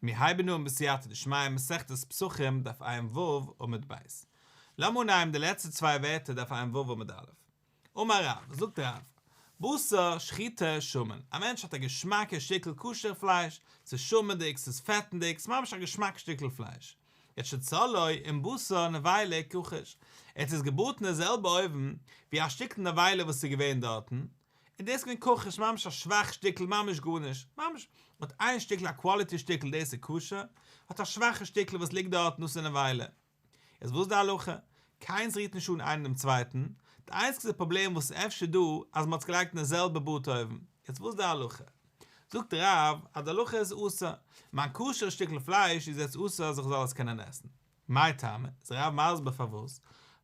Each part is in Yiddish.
מיר הייבן אן בסייעתא דשמיא מסכת פסחים דף ע"ו עמוד ב'. לאמיר אנהייבן די לעצטע צוויי ווערטער דף ע"ו עמוד א'. אמר רב, זאגט רב, בשר שחוטו שמן, א מענטש האט א געשמאקע שטיקל כשר פלייש, ס'איז שמענדיג, ס'איז פעטנדיג, ס'איז ממש א געשמאק שטיקל פלייש. יעצט שצלאו עם בשר נבילה כחוש, ער האט עס געבראטן אין די זעלבע אויוון ווי א שטיקל נבילה וואס איז געווען דארטן, און דאס איז געווען כחוש ממש א שוואך שטיקל ממש גארנישט, ממש האט איין שטיקל א quality שטיקל דאס איז כשר, האט א שוואכע שטיקל וואס ליגט דארטן דאס איז נבילה. איז וואס די הלכה? קיינס רירט נישט אן איינער דעם צווייטן, די איינציגסטע פראבלעם וואס איז אפשר דא אז מען האט עס געלייגט אין די זעלבע בראט אויוון, יעצט וואס די הלכה? זאגט רב אז די הלכה איז אסור, מיין כשר'ע שטיקל פלייש איז יעצט אסור אז איך זאל עס קענען עסן. מאי טעמא? איז רב מסביר פארוואס,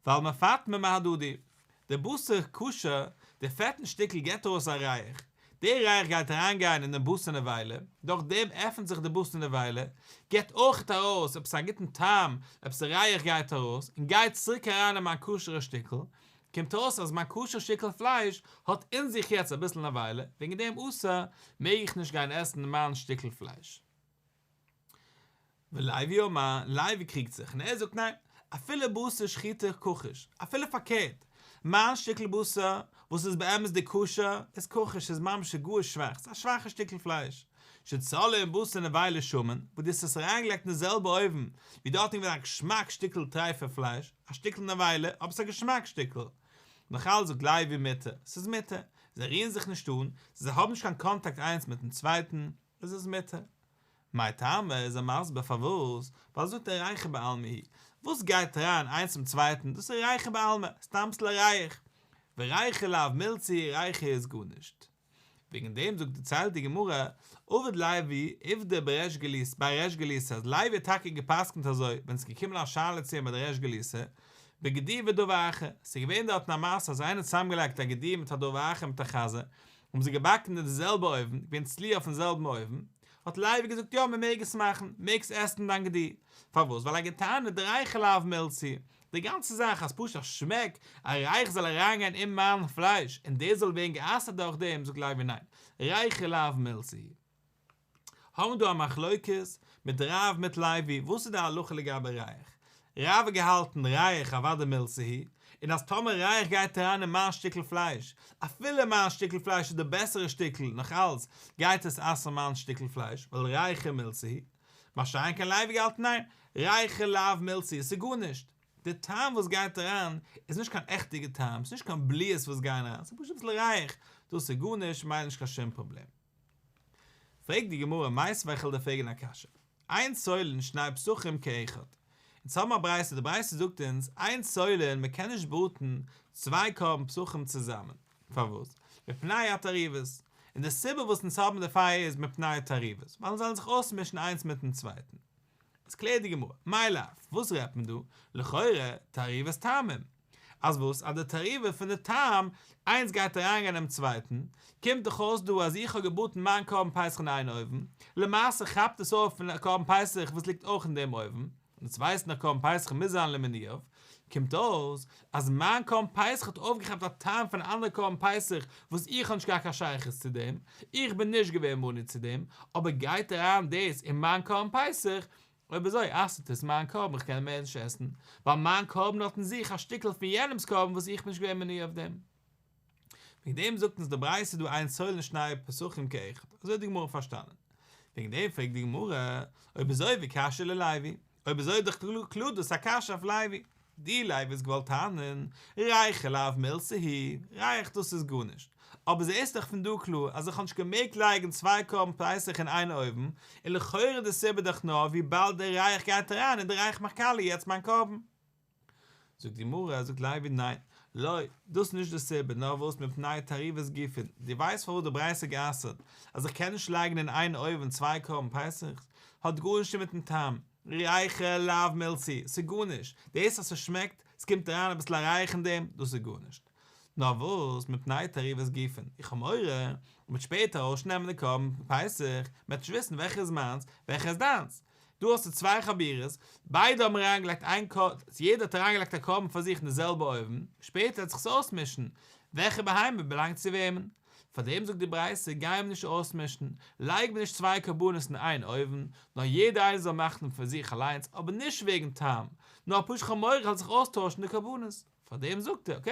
ווייל מפטמא מהדדי, די בשר כשר, די פעטן שטיקל געבט ארויס א ריח, די ריח גייט אריינגיין אין דעם בשר נבילה, דורך דעם עפנט זיך די בשר נבילה, געבט אויכעט ארויס עפעס א גוטן טעם, עפעס א ריח גייט ארויס, און גייט צוריק אריין אין מיין כשר'ע שטיקל, קומט אויס אז מיין כשר שטיקל פלייש האט אין זיך יעצט אביסל נבילה, וועגן דעם אסור, מעג איך נישט גיין עסן מיין שטיקל פלייש. ולוי אמר, לוי קריגט זיך און ער זאגט ניין, אפילו בשר שחוטו כחוש, אפילו פארקערט, מיין שטיקל בשר וואס איז באמת די כשר, איז כחוש, ס'איז ממש גאר שוואך, ס'איז א שוואכע שטיקל פלייש, שצלאו עם בשר נבילה שמן, וואס דו האסט עס אריינגעלייגט אין די זעלבע אויוון ווי דארט איז געווען א געשמאק שטיקל טרייפע פלייש, א שטיקל נבילה, אבער ס'איז א געשמאק שטיקל. נאך אלץ זאגט לוי מותר, ס'איז מותר, זיי רירן זיך נישט אן, זיי האבן נישט קיין קאנטאקט איינס מיטן צווייטן, עס איז מותר. מאי טעמא איז ער מסביר פארוואס, ווייל זאגט ער ריחא בעלמא הוא, וואס גייט אריין איינס צום צווייטן, דאס איז ריחא בעלמא, סתם אביסל ריח, וריחא לאו מילתא הוא, ריחא איז גארנישט. וועגן דעם זאגט דערציילט די גמרא, עבד לוי עובדא בריש גלותא ביי ריש גלותא אז לוי האט טאקע גע'פסק'נט אזוי ווען עס איז געקומען א שאלה צו אים ביי די ריש גלותא, בגדי ודבר אחר, עס איז געווען דארטן א מעשה אז איינער האט צוזאמגעלייגט א גדי מיט א דבר אחר מיט א חזיר, האבן זיי געבאקן אין די זעלבע אויוון, געווען צלי אויפן זעלבן אויוון, האט לוי געזאגט יא מען מעג עס מאכן, מעגסט עסן דיין גדי, פארוואס ווייל ער האט געטענה'ט דריחא לאו מילתא הוא, די גאנצע זאך אז פשוט א שמעק, א ריח זאל אריינגיין אין מיין פלייש און דאס זאל ווערן גע'אסר'ט דורך דעם, זאגט לוי ניין, ריחא לאו מילתא הוא. האבן דא א מחלוקת מיט רב מיט לוי, וואס איז די הלכה לגבי ריח? רב האט געהאלטן ריח אוודאי מילתא הוא, און אז טאמער ריח גייט אריין אין מיין שטיקל פלייש, אפילו מיין שטיקל פלייש איז די בעסערע שטיקל, נאך אלץ גייט עס אסר'ן מיין שטיקל פלייש, ווייל ריחא מילתא הוא. מה שאין כן לוי האט געהאלטן ניין, ריחא לאו מילתא הוא, ס'איז גארנישט. די טעם וואס גייט אריין איז נישט קיין עכטיגע טעם, ס'איז נישט קיין בליעות וואס גייען אריין, ס'איז פשוט אביסל ריח, דאס איז גארנישט, ממילא נישט קיין שום פראבלעם. פרעגט די גמרא מיתיבי איך וועל דיר פרעגן א קשיא, אין צולין שני פסחים כאחד, אונז האבן א ברייתא, די ברייתא זאגט אונז אין צולין מען קען נישט בראטן צוויי קרבן פסחים צוזאמען, פארוואס? מפני התערובות, און די סיבה וואס אונז האבן דערפאר איז מפני התערובות, ווייל זיי זאלן זיך אויסמישן איינס מיטן צווייטן. איז קלערט די גמרא, מאי לאו, וואס רעדט מען דא? לכאורה תערובות טעמים, אז וואס? אז די תערובה פון די טעם, איינס גייט אריינגיין אינעם צווייטן, קומט דאך אויס דא אז איך האב געבראטן מיין קרבן פסח אין איין אויוון, למעשה כאפט עס אויף פון קרבן פסח וואס ליגט אויך אין דעם אויוון, און אונז ווייסן דאך קרבן פסח מוז זיין למינויו, קומט אויס אז מיין קרבן פסח האט אויפגעכאפט א טעם פון א אנדערע קרבן פסח וואס איך האב נישט געהאט קיין שייכות צו דעם, איך בין נישט געווען מנוי צו דעם, אבער גייט אריין דאס אין מיין קרבן פסח, אויב אזוי אסר'ט עס מיין קרבן איך קען מער נישט עסן, ווייל מיין קרבן האט אין זיך א שטיקל פון יענעמ'ס קרבן וואס איך בין נישט געווען מנוי אויף דעם. וועגן דעם זאגט אונז די ברייתא דא אין צולין שני פסחים כאחד, אזוי האט די גמרא פארשטאנען. וועגן דעם פרעגט די גמרא, אויב אזוי וקשיא ללוי, אויב אזוי איז דאך קלאר דאס א קשיא אויף לוי. דו לוי האסט געוואלט טענה'ן, ריחא לאו מילתא הוא, ריח דאס איז גארנישט. אבער זעהסט דאך פון דא קלאר אז איך האב נישט געמעגט לייגן צוויי קרבן פסח אין איין אויוון, און לכאורה די סיבה דאך נאר וויבאלד די ריח גייט אריין און די ריח מאכט קאליע יעצט מיין קרבן. זאגט די גמרא, זאגט לוי ניין, לא, דאס איז נישט די סיבה, נאר וואס מפני תערובת גופין, דו ווייסט פארוואס די ברייתא גע'אסר'ט אז איך קען נישט לייגן אין איין אויוון צוויי קרבן פסח'ס, האט גארנישט מיטן טעם, ריחא לאו מילתא הוא, ס'איז גארנישט, דאס אז ס'שמעקט, ס'קומט אריין אביסל א ריח אין דעם, דאס איז גארנישט. נאר וואס, מפני תערובת גופין, איך האב מורא, מ'וועט שפעטער ארויסנעמען די קרבן פסח, מ'וועט נישט וויסן וועלכע איז מיינס, וועלכע איז דיינס. דא האסטו צוויי חבורות, ביידע האבן אריינגעלייגט איין קרבן, יעדער האט אריינגעלייגט א קרבן פאר זיך אין די זעלבע אויוון, שפעטער וועט זיך עס אויסמישן, וועלכע בהמה באלאנגט צו וועמען. פאר דעם זאגט די ברייתא גיי מיר נישט אויסמישן, לייג מיר נישט צוויי קרבנות אין איין אויוון, נאר יעדער איינער זאל מאכן פאר זיך אליינס, אבער נישט וועגן טעם, נאר פשוט כ'האב מורא כ'וועל זיך אויסטוישן די קרבנות, פאר דעם זאגט ער, okay,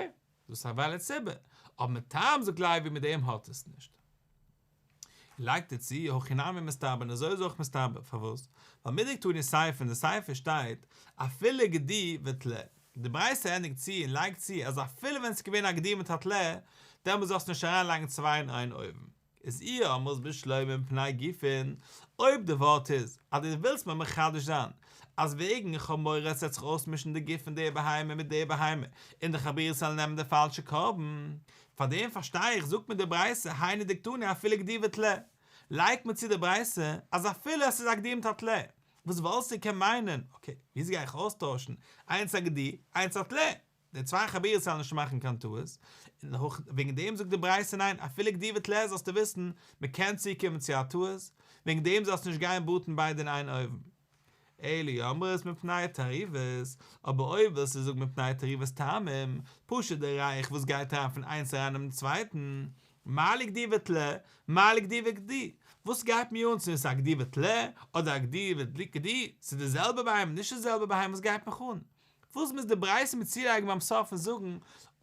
דאס איז א valid סיבה, אבער מיט טעם זאגט לוי מיט דעם האט עס נישט. לייגט ער צו, הכי נמי מסתברא און אזוי איז אויך מסתבר, פארוואס? ווייל מדקתני סיפא אין די סיפא שטייט אפילו גדי וטלה, די ברייתא ענדיגט צו און לייגט צו אז אפילו ווען ס'איז געווען א גדי מיט א טלה, דעמאלס זאלסטו נישט אריינלייגן צוויי אין איין אויוון. איז אי אמרת בשלמא מפני גופין, אויב די ווארט איז אז דו ווילסט מיר מחדש זיין אז וועגן איך האב מורא עס וועט זיך אויסמישן די גוף פון די בהמה מיט די בהמה און די חבורות וועלן נעמען די פאלשע קרבן, פאר דעם פארשטיי איך זאגט מיר די ברייתא היינו דקתני אפילו גדי וטלה, לייגט מיר צו די ברייתא אז אפילו עס איז א גדי מיט א טלה, וואס וואלסטו קען מיינען, okay, וויאזוי גיי איך אויסטוישן, איינס א גדי, איינס א טלה, די צוויי חבורות זאלן נישט מאכן קיין טעות, און וועגן דעם זאגט די ברייתא ניין, אפילו גדי וטלה זאלסטו וויסן, מען קען צוקומען צו א טעות, וועגן דעם זאלסטו נישט גיין בראטן ביידע אין איין אויוון. אלא אי אמרת מפני תערובת, אבער אויב ווילסטו זאגן מפני תערובת טעמים, פשוט די ריח וואס גייט אריין פון איינס אריין אינעם צווייטן, מה לי גדי וטלה, מה לי גדי וגדי, וואס גייט מיר אן צו עס איז א גדי וטלה אדער א גדי וגדי, ס'איז די זעלבע בהמה נישט די זעלבע בהמה וואס גייט מיך אן? וואס מוז די ברייתא מיר צולייגן ביים סוף און זאגן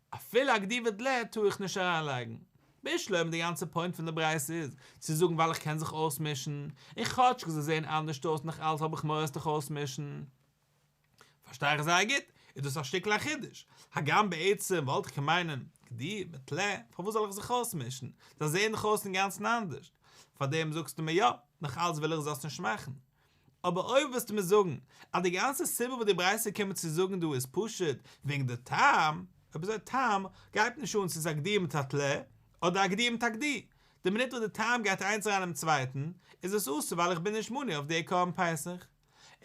אפילו א גדי וטלה טאר איך נישט אריינלייגן? בשלמא די גאנצע point פון די ברייתא איז צו זאגן ווייל איך קען זיך אויסמישן, און כאטשיג זיי זעען אנדערשט אויס נאך אלץ האב איך מורא עס זיך אויסמישן. פארשטיי איך זייער גוט, איז דאס א שטיקל א חידוש. הגם בעצם וואלט איך געמיינען, גדי וטלה, פארוואס זאל איך זיך אויסמישן? זיי זעען דאך אויס אינגאנצן אנדערש. פארדעם זאגסטו מיר יא, נאך אלץ וויל איך זאלסט נישט מאכן. אבער אויב וועסטו מיר זאגן אז די גאנצע סיבה וואס די ברייתא קומט צו זאגן דא איז פשוט וועגן די טעם, אויב אזוי טעם גייט נישט אן צו ס'איז א גדי מיט א טלה אדער א גדי מיט א גדי, די מינוט וואס די טעם גייט איינס אריין אינעם צווייטן איז עס אסור ווייל איך בין נישט מנוי אויף די קרבן פסח.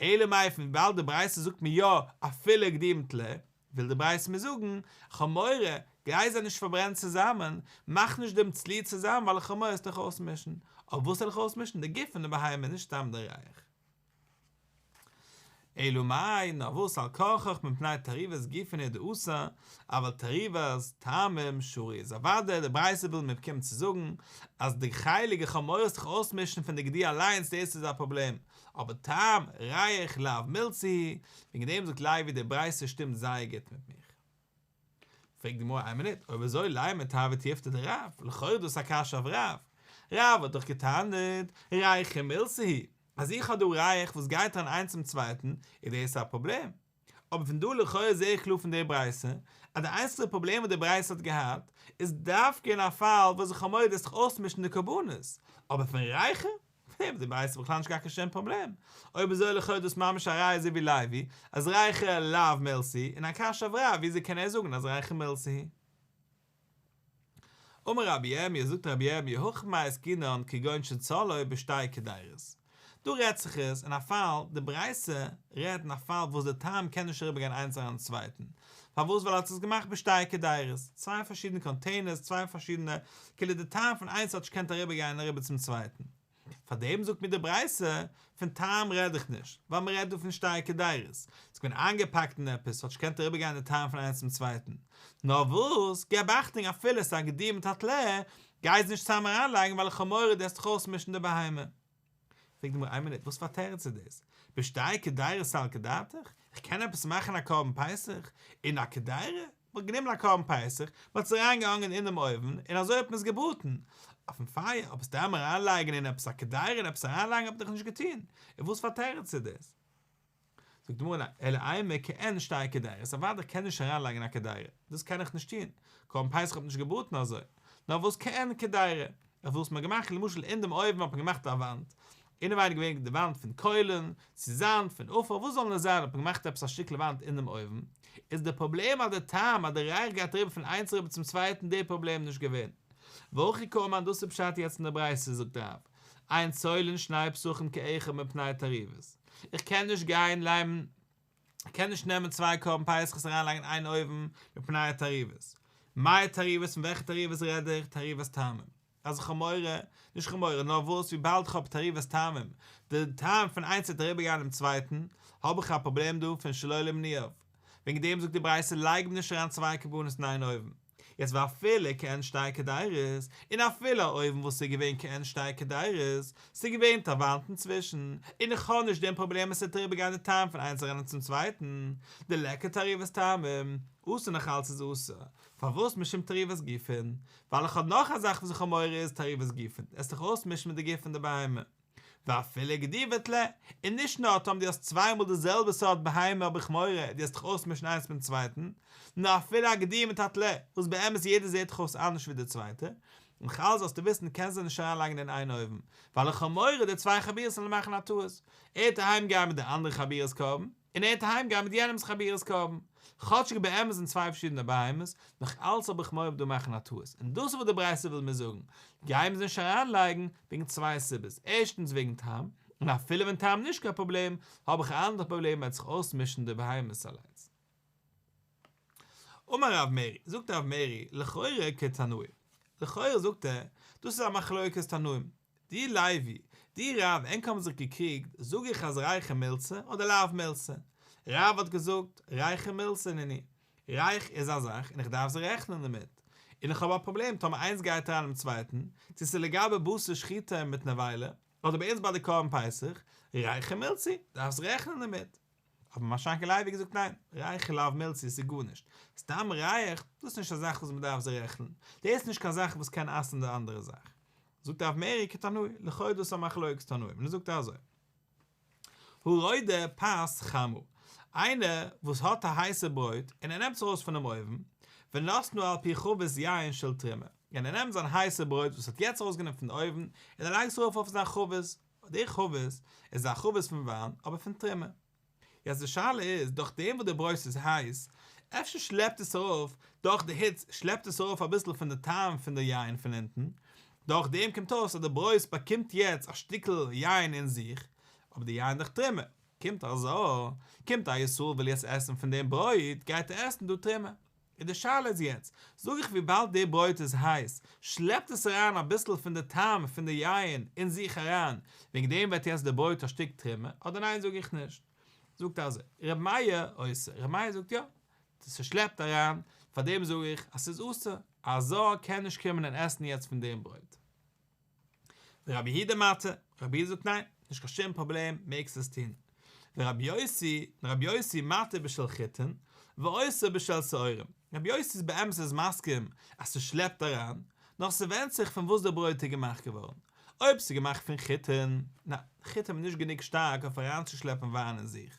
אלא מאי פון וויבאלד די ברייתא זאגט מיר יא אפילו גדי מיט טלה, וויל די ברייתא מיר זאגן, איך האב מורא, גיי זיי נישט פארברענען צוזאמען, מאך נישט דעם צלי צוזאמען ווייל איך האב מורא עס דיך אויסמישן. אבער וואס זאל איך אויסמישן? די גוף פון די בהמה, נישט סתם די ריח. אלא מאי, נאר וואס על כרחך מפני תערובת גופין הוא דאסור, אבל תערובת טעמים שרי איז אוודאי די ברייתא וויל מיר קומען צו זאגן אז די חלק איך האב מורא זיך אויסמישן פון די גדי אליינס דאס איז א פראבלעם, אבער טעם, ריח, לאו מילתא היא, וועגן דעם זאגט לוי די ברייתא שטימט זייער גוט מיט מיך. פרעגט די גמרא איין מינוט, אויב אזוי לימא תיהוי תיובתא דרב, לכאורה איז דאס א קשיא אויף רב, רב האט דאך געטענה'ט, ריחא מילתא היא, אז איך האב דא ריח וואס גייט אריין איינס צום צווייטן, איז דאס א פראבלעם. אבער פון דא לכאורה זעה איך קלאר פון די ברייתא, אז די איינציגסטע פראבלעם וואס די ברייתא האט געהאט, איז דווקא אין א פאל וואס איך האב מורא דאס זיך אויסמישן די קרבנות, אבער פון ריחא? פון דעם האט די ברייתא בכלל נישט געהאט קיין שום פראבלעם. אויב אזוי לכאורה איז דאס ממש א ראיה אזוי ווי לוי, אז ריחא לאו מילתא היא, און א קשיא אויף רב, וויאזוי קען ער זאגן אז ריחא מילתא היא? אמר רבי ירמי', זאגט רבי ירמי', הכא במאי עסקינן כגון שצלאו בשתי קדירות. דא רעדט זיך עס אין א פאל, די ברייתא רעדט אין א פאל וואס די טעם קען נישט אריבער גיין איינס אריין אין צווייטן, פארוואס ווייל ער האט עס געמאכט בשתי קדירות, צוויי פארשידענע containers, צוויי פארשידענע, כאילו די טעם פון איינס האט נישט געקענט אריבער גיין אריבער צום צווייטן. פאר דעם זאגט מיר די ברייתא, פון טעם רעד איך נישט, ווייל מען רעדט דא פון שתי קדירות, ס'איז געווען איינגעפאקט אין עפעס, ס'האט נישט געקענט אריבערגיין די טעם פון איינס צום צווייטן. נאר וואס, געב אכטונג אפילו ס'איז א גדי מיט א טלה, גיי עס נישט צוזאם אריינלייגן ווייל איך האב מורא דו וועסט דיך אויסמישן די בהמה. פרעגט די גמרא, איין מינוט, וואס פאר תירוץ איז דאס? בשתי קדירות סלקא דעתך? איך קען עפעס מאכן א קרבן פסח אין א קדירה? מ'האט גענומען א קרבן פסח, מ'האט עס אריינגעהאנגען אינעם אויוון, און אזוי האט מען עס געבראטן אויפן פייער, אבער סתם אריינלייגן אין עפעס א קדירה און עפעס אריינלייגן האט מען דאך נישט געטון, און וואס פאר תירוץ איז דאס? זאגט די גמרא, אלא אימא כעין שתי קדירות, אוודאי איך קען נישט אריינלייגן א קדירה, דאס קען איך נישט טון, קרבן פסח האט מען נישט געבראטן אזוי, נאר וואס כעין קדירה, אויף וואס מ'האט געמאכט, למשל אין דעם אויוון האט מען געמאכט א וואנט, אינעווייניג געווען די וואנט פון קוילן, צו זאמד, פון עפר, וואס זאל נאר זיין, האט מען געמאכט עפעס א שטיקל וואנט אין דעם אויוון, איז די פראבלעם אז די טעם אז די ריח גייט אריבער פון איינס אריבער צום צווייטן די פראבלעם נישט געווען. והכי קאמר דאס איז פשט יעצט אין די ברייתא זאגט רב, אין צולין שני פסחים כאחד מפני תערובת, איך קען נישט גיין לייבן איך קען נישט נעמען צוויי קרבן פסח'ס אריינלייגן אין איין אויוון מפני התערובת. מאי תערובת פון וועלכע תערובת רעד איך? תערובת טעמים. אז איך האב מורא, נישט איך האב מורא, נאר וואס וויבאלד איך האב תערובת טעמים, די טעם פון איינס וועט אריבערגיין דעם צווייטן, האב איך א פראבלעם דא פון שלא למניינא. וועגן דעם זאגט די ברייתא לייג מיר נישט אריין צוויי קרבנות אין איין אויוון. יעצט ואפילו כעין שתי קדירות, און אפילו א אויוון וואס איז געווען כעין שתי קדירות, ס'איז געווען א וואנט אינצווישן, און איך האב נישט דעם פראבלעם עס וועט אריבערגיין די טעם פון איינס אריין צום צווייטן, דליכא תערובת טעמים, אסור נאך אלץ איז אסור, פארוואס משום תערובת גופין? ווייל איך האב נאך א זאך וואס איך האב מורא איז תערובת גופין, עס זיך אויסמישן מיט די גוף פון די בהמה. ואפילו גדי וטלה, און נישט נאר טאמער דו האסט צוויי מאל די זעלבע סארט בהמה האב איך מורא דו וועסט דיך אויסמישן איינס מיטן צווייטן, נאר אפילו א גדי מיט א טלה, וואס באמת יעדער זעט דאך אויס אנדערש ווי די צווייטע, נאך אלץ זאלסטו וויסן קענסט זיי נישט אריינלייגן אין איין אויוון, ווייל איך האב מורא די צוויי חבורות זאלן מאכן א טעות, ער וועט אהיים גיין מיט די אנדערע חבורה'ס קרבן, און ער וועט אהיים גיין מיט יענעמ'ס חבורה'ס קרבן. כאטשיג באמת זענען צוויי פארשידענע בהמות, נאך אלץ האב איך מורא דא מאכן א טעות, און דאס איז וואס די ברייתא וויל מיר זאגן, גיי מיר זיי נישט אריינלייגן, וועגן צוויי סיבות, ערשטנס וועגן טעם, און אפילו ווען טעם נישט קיין פראבלעם, האב איך א אנדערע פראבלעם וועט זיך אויסמישן די בהמות אליינס. אמר רב מרי, זאגט רב מרי, לכאורה כתנאי, לכאורה זאגט ער, דאס איז א מחלוקת תנאים, דו לוי, דו רב, ענק האבן זיך געקריגט, זאג איך אז ריחא מילתא אדער לאו מילתא? רב האט געזאגט, ריחא מילתא נינהו, ריח איז א זאך און איך דארף זיך רעכענען דערמיט, און איך האב א פראבלעם טאמער איינס גייט אריין אינעם צווייטן, צו ס'איז לגבי בשר שחיטה מיט נבילה, אדער ביי אונז ביי די קרבן פסח, ריחא מילתא, דארפסט רעכענען דערמיט. אבער מה שאין כן לוי האט געזאגט ניין, ריחא לאו מילתא ס'איז גארנישט, סתם ריח, דאס איז נישט א זאך וואס מ'דארף זיך רעכענען, דאס איז נישט קיין זאך וואס קען אסר'ן די אנדערע זאך. זאגט רב מרי כתנאי, לכאו' דאס איז א מחלוקת תנאים, און ער זאגט אזוי, הרודה פת חמה, איינער וואס האט א הייסע ברויט און ער נעמט עס ארויס פונעם אויוון, ונתנה על פי חבית יין של תרומה, און ער נעמט זיין הייסע ברויט וואס ער האט יעצט ארויסגענומען פון די אויוון און ער לייגט עס ארויף אויף זיין חבית, די חבית איז א חבית פון וויין אבער פון תרומה. יעצט די שאלה איז, דורך דעם וואס די ברויט איז הייס, אפשר שלעפט עס ארויף, דורך די היץ שלעפט עס ארויף אביסל פון די טעם פון די יין פון אונטן, דורך דעם קומט אויס אז די ברויט באקומט יעצט א שטיקל יין אין זיך, אבער די יין איז דאך תרומה, קומט אזוי, קומט א ישראל וויל יעצט עסן פון דעם ברויט, גייט ער עסן דא תרומה. און די שאלה איז יעצט, זאג איך וויבאלד די ברויט איז הייס, שלעפט עס אריין אביסל פון די טעם פון די יין אין זיך אריין, וועגן דעם ווערט יעצט די ברויט א שטיק תרומה, אדער ניין זאג איך נישט. זאגט אזוי, ר' מאיר אוסר, ר' מאיר זאגט יא, ס'שלעפט אריין, פאר דעם זאג איך אז ס'איז אסור, א זר קען נישט קומען און עסן יעצט פון דעם ברויט. ורבי יהודה מתיר, רבי יהודה זאגט ניין, נישט קיין שום פראבלעם, מעגסט עס טון. ורבי יוסי, און רבי יוסי מתיר בשל חיטין, ואוסר בשל שעורים. רבי יוסי איז באמת איז מסכים אז ס'שלעפט אריין, נאר ס'ווענדט זיך פון וואס די ברויט איז געמאכט געווארן. אויב ס'איז געמאכט פון חיטין, ניין, חיטים איז נישט גענוג שטארק אויף אריינצושלעפן וויין אין זיך.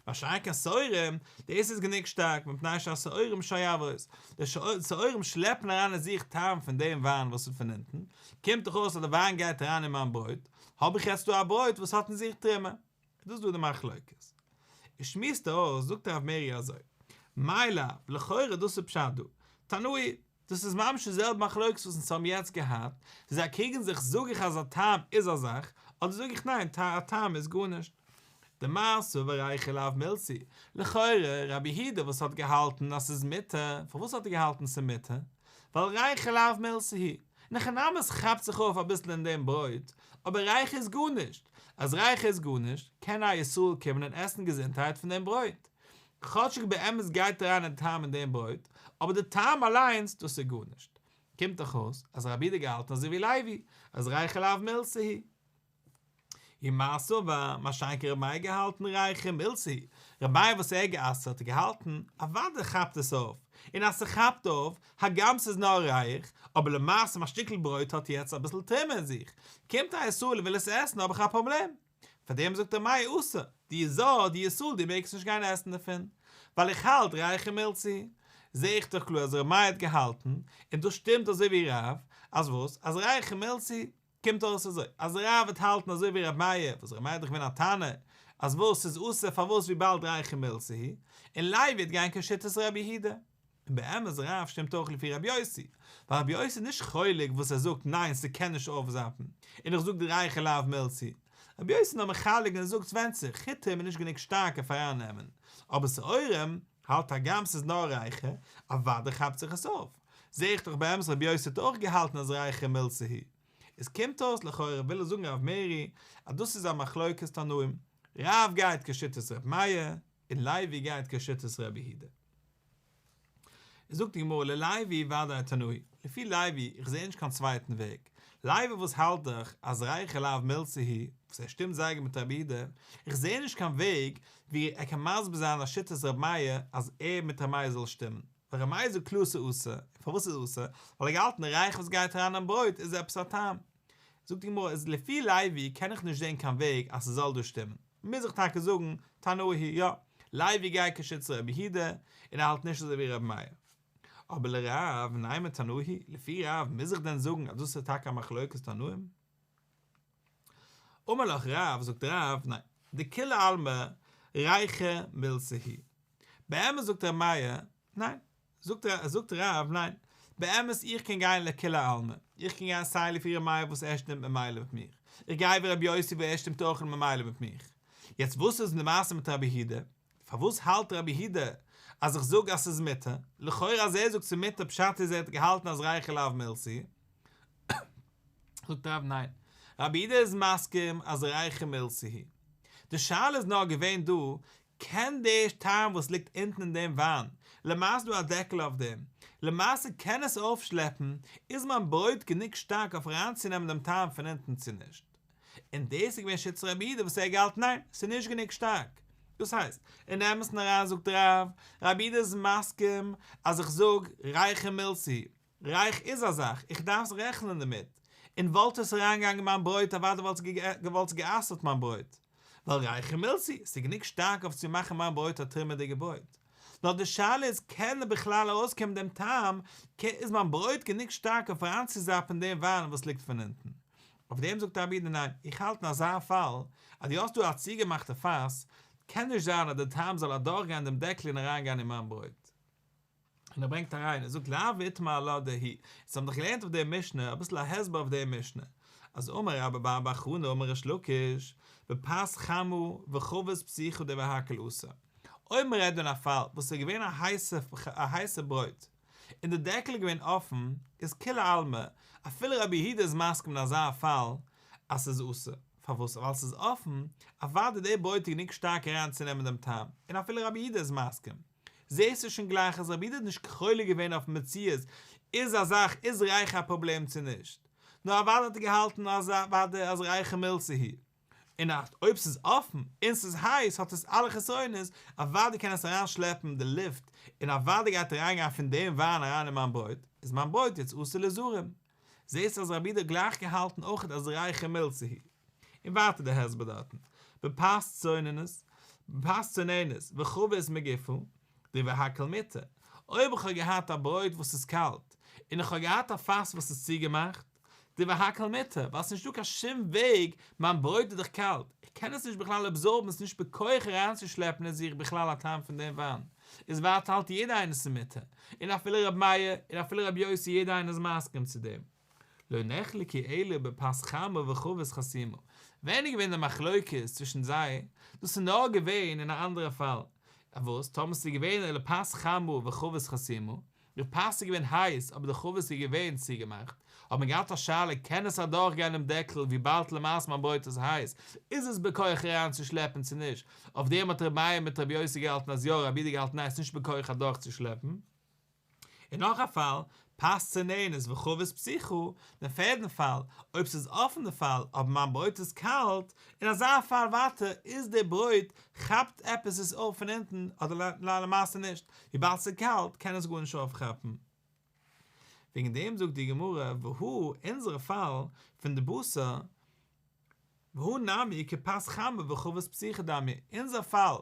מה שאין כן שעורים, דאס איז גענוג שטארק, מפני שהשעורים שואבות, די שעורים שלעפן אריין אין זיך טעם פון דעם וויין וואס איז פון אונטן, קומט דאך אויס אז די וויין גייט אריין אין מיין ברויט, האב איך יעצט דא א ברויט וואס האט אין זיך תרומה. דאס איז דא די מחלוקת. ער שמועסט אויס, זאגט הרב מרי אזוי, מאי לאו, לכאורה דאס איז פשט דא, תנאי, דאס איז ממש די זעלבע מחלוקת וואס אונז האבן יעצט געהאט, זיי קריגן זיך זאג איך אז א טעם איז א זאך, אדער זאג איך ניין א טעם איז גארנישט. דמר סבר ריחא לאו מילתא היא, לכאורה רבי יהודה וואס האט געהאלטן אז ס'איז מותר, פארוואס האט ער געהאלטן ס'איז מותר? ווייל ריחא לאו מילתא היא, אין הכי נמי ס'כאפט זיך אויף אביסל אין דעם ברויט, אבער ריחא איז גארנישט, אז ריחא איז גארנישט, קען א ישראל קומען און עסן געזונטהייט פון דעם ברויט. כאטשיג באמת גייט אריין אין טעם אין דעם ברויט, אבער די טעם אליינס דאס איז גארנישט. קומט דאך אויס אז רבי יהודה געהאלטן אזוי ווי לוי, אז ריחא לאו מילתא היא. ומר סבר, מה שאין כן רבי מאיר געהאלטן ריחא מילתא היא. רבי מאיר וואס ער האט גע'אסר'ט האט ער געהאלטן, אוודאי כאפט עס אויף, און אז ס'כאפט אויף, הגם ס'איז נאר ריח, אבער למעשה מיין שטיקל ברויט האט יעצט אביסל תרומה אין זיך, קומט א ישראל און וויל עס עסן האב איך א פראבלעם. פאר דעם זאגט ר' מאיר אסור, דו זר, דו ישראל דו מעגסט נישט גיין עסן דערפון, ווייל איך האלט ריחא מילתא היא. זע איך דאך קלאר אז ר' מאיר האט געהאלטן, און דאס שטימט אזוי ווי רב, אז וואס? אז ריחא מילתא היא. קומט אויס אזוי, אז רב וועט האלטן אזוי ווי ר' מאיר, וואס ר' מאיר איז דאך געווען א תנא, אז וואס ס'איז אסור פארוואס וויבאלד ריחא מילתא היא, און לוי וועט גיין כשיטת רבי יהודה. און באמת רב שטימט אויך לפי רבי יוסי, ווייל רבי יוסי איז נישט חולק וואס ער זאגט ניין ס'קען נישט אויפזאפן, און איך זאג די ריחא לאו מילתא היא, רבי יוסי איז נאר מחלק און ער זאגט ס'ווענדט זיך, חיטים איז נישט גענוג שטארק אויף ארייננעמען, אבער שעורים האלט הגם ס'איז נאר ריחא, אוודאי כאפט זיך עס אויף, זעה איך דאך באמת רבי יוסי האט אויך געהאלטן אז ריחא מילתא היא. עס קומט אויס לכאורה וויל ער זאגן רב מרי אז דאס איז א מחלוקת תנאים, רב גייט כשיטת ר' מאיר און לוי גייט כשיטת רבי יהודה. זאגט די גמרא ללוי ודאי תנאי, לפי לוי, איך זע נישט קיין צווייטן וועג, לוי וואס האלט דאך אז ריחא לאו מילתא היא, וואס ער שטימט זייער גוט מיט רבי יהודה, איך זע נישט קיין וועג ווי ער קען מסביר זיין א שיטת רבי מאיר אז ער מיט רבי מאיר זאל שטימען, ווייל רבי מאיר זאגט קלאר ס'איז אסור, און פארוואס איז אסור? ווייל ער האט געהאלטן ריח וואס גייט אריין אין ברויט איז עפעס א טעם. זאגט די גמרא איז לפי לוי קען איך נישט זען קיין וועג אז ס'זאל דא שטימען, מוז איך טאקע זאגן תנאי היא, יא, לוי גייט כשיטת רבי יהודה און ער האלט נישט אזוי ווי רבי מאיר. אבער לרב נימא תנאי היא, לפי רב מוז איך דען זאגן אז דאס איז טאקע א מחלוקת תנאים? אמר לך רב, זאגט רב, ניין, דכולי עלמא ריחא מילתא היא. באמת זאגט ר' מאיר, ניין, זאגט זאגט רב, ניין, באמת איך קען גיין לכולי עלמא, איך קען גיין סיי לפי ר' מאיר וואס ער שטימט ממילא מיט מיך, איך גיי ווי רבי יוסי וואס ער שטימט אויך ממילא מיט מיך. יעצט וואס איז די מעשה מיט רבי יהודה? פארוואס האלט רבי יהודה אז איך זאג אז ס'איז מותר? לכאורה אז ער זאגט ס'איז מותר פשט איז ער האט געהאלטן אז ריחא לאו מילתא היא. זאגט רב ניין, רבי יהודה איז מסכים אז ריחא מילתא היא. די שאלה איז נאר געווען דא, קען די טעם וואס ליגט אונטן אין דעם וויין, למעשה דא א דעקל אויף דעם, למעשה קען עס אויפשלעפן, איז מיין ברויט גענוג שטארק אויף אריינצונעמען דעם טעם פון אונטן צו נישט? און דאס איז געווען שיטת רבי יהודה וואס ער האט געהאלטן ניין, ס'איז נישט גענוג שטארק. דאס הייסט, אין אמת'ן אריין זאגט רב, רבי יהודה איז מסכים אז איך זאג ריחא מילתא היא, ריח איז א זאך, איך דארף זיך רעכענען דערמיט, און וואלט עס אריינגעגאנגען אין מיין ברויט אוודאי וואלט עס גע'אסר'ט מיין ברויט, ווייל ריחא מילתא היא, ס'איז גענוג שטארק אויף צו מאכן מיין ברויט א תרומה'דיגע ברויט. נאר די שאלה איז קען בכלל ארויסקומען דעם טעם, איז מיין ברויט גענוג שטארק אויף אריינצוזאפן דעם וויין וואס ליגט פון אונטן? אויף דעם זאגט רבי יהודה ניין, איך האלט אין אזא פאל אז דו האסט דא א צוגעמאכטע פאס, קען נישט זיין אז די טעם זאל אדורכגיין דעם דעקל און אריינגיין אין מיין ברויט. און ער ברענגט אריין, ער זאגט לאו איתמר עלה דהיא, אונז האבן דאך געלערנט אויף דער משנה, אביסל א הסבר אויף דער משנה, אז אמר רבה בר בר חנה אמר ריש לקיש, בפת חמה וחבית פתוחה דברי הכל אסור. אויב מען רעדט דא אין א פאל וואס איז געווען א הייסע א הייסע ברויט, און די דעקל איז געווען אפן, איז כולי עלמא, אפילו רבי יהודה איז מסכים אין אזא פאל אז ס'איז אסור. פארוואס? ווייל ס'איז אפן, אוודאי די ברויט איז גענוג שטארק אריין צו נעמען דעם טעם, און אפילו רבי יהודה איז מסכים. זעהסטו שוין גלייך אז רבי יהודה האט נישט חולק געווען אויפן מציאות איז א זאך איז ריחא א פראבלעם צו נישט, נאר אוודאי האט ער געהאלטן אז אוודאי אז ריחא מילתא היא. און אז אויב ס'איז אפן און ס'איז הייס האט עס אלע חסרונות, אוודאי קען עס אריין שלעפן די לופט און אוודאי גייט אריין גיין פון דעם וויין אריין אין מיין ברויט, איז מיין ברויט יעצט אסור לזרים. זעהסט אז רבי יהודה האט גלייך געהאלטן אויכעט אז ריחא מילתא היא. און ווייטער די הסבר דארטן, בפת צוננת, בפת צוננת וחבית מגופה, דברי הכל מותר, אויב איך האב געהאט א ברויט וואס איז קאלט, און איך האב געהאט א פאס וואס איז צוגעמאכט, דברי הכל מותר, ווייל ס'נישט דא קיין שום וועג, מיין ברויט איז דאך קאלט, איך קען עס נישט בכלל אבזארבן, ס'איז נישט בכח אריינצושלעפן אין זיך בכלל א טעם פון דעם וויין, איז ווייטער האלט יעדער איינער ס'איז מותר, און אפילו ר' מאיר, און אפילו ר' יוסי יעדער איינער איז מסכים צו דעם. לא נחלקו אלא בפת חמה וחבית חתומה, ווען איז געווען די מחלוקת צווישן זיי, דאס איז נאר געווען אין א אנדערע פאל, וואס טאמער ס'איז געווען אלא פת חמה וחבית חתומה, די פת איז געווען הייס אבער די חבית איז געווען צוגעמאכט, האט מען געהאט א שאלה קען עס אדורך גיין דעם דעקל וויבאלד למעשה מיין ברויט איז הייס, איז עס בכח אריין צו שלעפן צו נישט, אויף דעם האט ר' מאיר מיט ר' יוסי געהאלטן אז יא רבי יהודה געהאלטן ניין ס'איז נישט בכח אדורך צו שלעפן. און נאך א פאל, פת צוננת וחבית פתוחה, דעם פערדן פאל, אויב ס'איז אפן די פאל, אבער מיין ברויט איז קאלט, אין אזא פאל ווייטער איז די ברויט כאפט עפעס עס אויף פון אונטן אדער למעשה נישט, וויבאלד ס'איז קאלט קען עס גארנישט אויפכאפן. וועגן דעם זאגט די גמרא, והא, אונזערע פאל פון די בשר, והא נמי כפת חמה וחבית פתוחה דמיא, אונזער פאל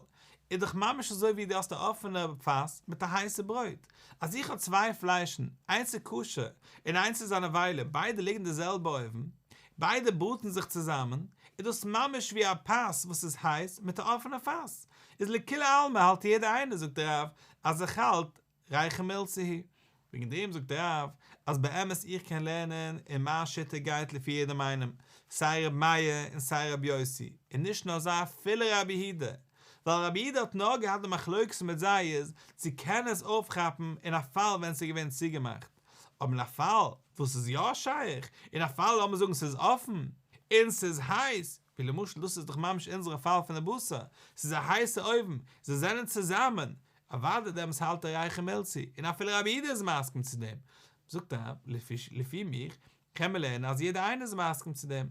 איז דאך ממש אזוי ווי דו האסט א אפענע פאס מיט א הייסע ברויט, אז איך האב צוויי פליישן, איינס איז כשר און איינס איז א נבילה, ביידע ליגן אין די זעלבע אויוון, ביידע בראטן זיך צוזאמען, איז דאס ממש ווי א פת וואס איז הייס מיט א אפענע פאס, איז לכולי עלמא האלט יעדער איינער זאגט רב אז איך האלט ריחא מילתא היא. וועגן דעם זאגט רב אז באמת איך קען לערנען און מיין שיטה גייט לפי יעדעם איינעם, סיי ר' מאיר און סיי ר' יוסי, און נישט נאר זיי אפילו רבי יהודה, ווייל רבי יהודה האט נאר געהאט די מחלוקת מיט זיי איז צו קען עס אויפכאפן אין א פאל ווען ס'איז געווען צוגעמאכט, אבער אין א פאל וואס איז יא שייך, אין א פאל לאמיר זאגן ס'איז אפן און ס'איז הייס, ווי למשל דאס איז דאך ממש אונזערע פאל פון די בשר, ס'איז א הייסע אויוון, זיי זענען צוזאמען. אוודאי דעמאלטס האלט ער ריחא מילתא היא, און אפילו רבי יהודה איז מסכים צו דעם. זאגט ער, לפי מיך, קען מען לערנען אז יעדער איינער איז מסכים צו דעם.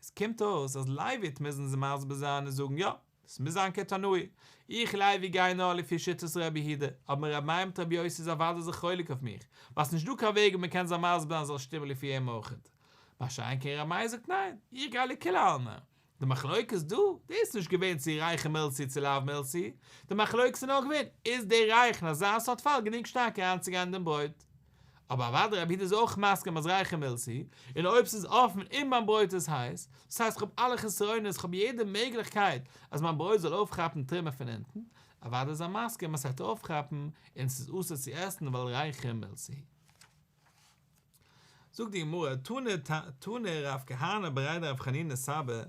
עס קומט אויס אז לוי וועט מוזן מסביר זיין און זאגן יא, עס מוז זיין כתנאי. איך לוי גיי נאר לפי שיטת רבי יהודה, אבער רבי מאיר מיט רבי יוסי איז אוודאי זיך חולק אויף מיך, ווייל ס'נישט דא קיין וועג ווי מען קען זיי מסביר זיין זאל שטימען לפי אים אויכעט. מה שאין כן רבי מאיר זאגט ניין, איך גיי לכולי עלמא. די מחלוקת דא, דאס איז נישט געווען צו ריחא מילתא היא צו לאו מילתא היא, די מחלוקת איז נאר געווען, איז די ריח אין אזא סארט פאל גענוג שטארק אריינצוגיין אין דעם ברויט? אבער אוודאי רבי יהודה איז אויך מסכים אז ריחא מילתא היא, און אויב ס'איז אפן און מיין ברויט איז הייס, דאס הייסט כ'האב אלע חסרונות, כ'האב יעדע מעגליכקייט אז מיין ברויט זאל אויפכאפן תרומה פון אונטן, אוודאי איז ער מסכים אז ס'וועט אויפכאפן און ס'איז אסור צו עסן ווייל ריחא מילתא היא. זאגט די גמרא, תני תני רב כהנא בריה דרב חנינא סבא,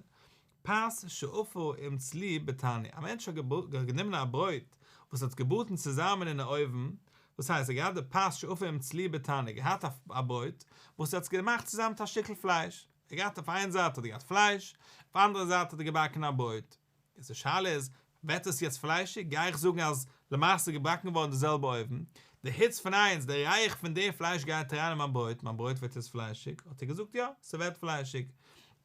פת שאפה עם צלי בתנור, א מענטש האט גענומען א ברויט וואס האט געבראטן צוזאמען אין א אויוון, וואס הייסט ער האט געהאט די פת שאפה עם צלי בתנור, געהאט א ברויט וואס ער האט געמאכט צוזאמען מיט א שטיקל פלייש, ער האט געהאט אויף איין זייט האט ער געהאט פלייש, אויף אנדערע זייט האט ער געבאקן א ברויט, איז די שאלה איז, ווערט עס יעצט פליישיג? גיי איך זאגן אז למעשה איז געבאקן געווארן די זעלבע אויוון, די היץ פון איינס, די ריח פון די פלייש גייט אריין אין מיין ברויט, מיין ברויט ווערט יעצט פליישיג? האט ער געזאגט יא, ס'ווערט פליישיג,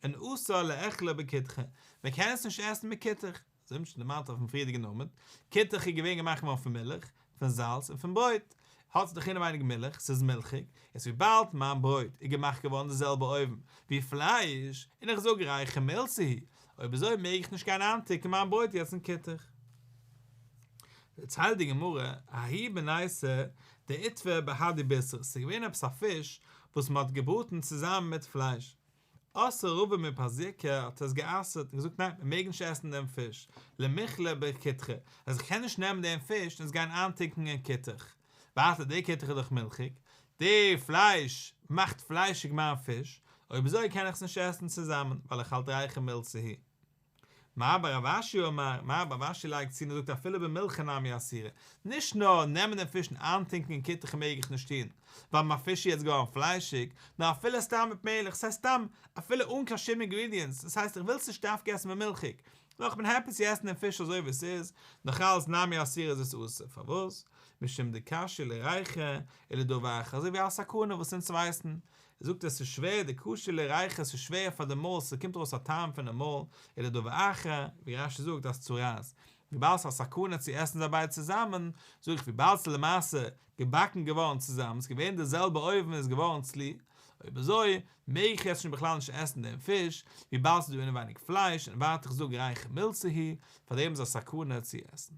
און אסור לאכלה בכותחא, מען קען עס נישט עסן מיט כותח, אזוי האבן שוין דערמאנט אויפן פריערדיגן עמוד, כותח איז געווען געמאכט געווארן פון מילך, פון זאלץ און פון ברויט, האט עס דאך אינעווייניג מילך, ס'איז מילכיג, איז וויבאלד מיין ברויט איז געמאכט געווארן די זעלבע אויוון ווי פלייש, און איך זאג ריחא מילתא היא, אויב אזוי מעג איך נישט גיין איינטונקען מיין ברויט יעצט אין כותח. דערציילט די גמרא, ההיא בינייתא דאיתפו בהדי בישרא, ס'איז געווען עפעס א פיש וואס מ'האט געבראטן צוזאמען מיט פלייש, אסרה רבא מפרזיקא האט עס גע'אסר'ט און געזאגט ניין מען מעג נישט עסן דעם פיש, למיכלה בכותחא, אז איך קען נישט נעמען דעם פיש און עס גיין איינטונקען אין כותח, ווייטער די כותח איז דאך מילכיג, די פלייש מאכט פליישיג מיין פיש, אויב אזוי קען איך עס נישט עסן צוזאמען ווייל איך האלט ריחא מילתא היא. מר בר רב אשי אמר, מר בר רב אשי לייגט צו און זאגט אפילו במילחא נמי אסירא, נישט נאר נעמען דעם פיש און איינטונקען אין כותח מעג איך נישט טון, ווייל מיין פיש איז יעצט געווארן פליישיג, נאר אפילו סתם מיט מלח, ס'הייסט סתם, אפילו אן קיין שום אינגרידיענטס, דאס הייסט איך וויל עס נישט דווקא עסן מיט מילכיג, נאר איך בין happy צו עסן דעם פיש אזוי ווי עס איז, נאך אלס נמי אסירא איז עס אסור, פארוואס? משום דקשיא לריחא ולדבר אחר, אזוי ווי א סכנה וואס אונז ווייסן, ער זאגט עס איז שווער דקשיא לריחא עס איז שווער פאר די מויל ס'קומט ארויס א טעם פונעם מויל ולדבר אחר, ווי רש"י זאגט אז צרעת, וויבאלד ס'איז א סכנה צו עסן זיי ביידע צוזאמען, זאג איך וויבאלד ס'איז למעשה געבאקן געווארן צוזאמען, ס'איז געווען די זעלבע אויוון איז געווארן צלי, אויב אזוי מעג איך יעצט שוין בכלל נישט עסן דעם פיש, וויבאלד ס'איז דא אינעווייניג פלייש און ווייטער איך זאג ריחא מילתא היא, פארדעם איז א סכנה צו עסן.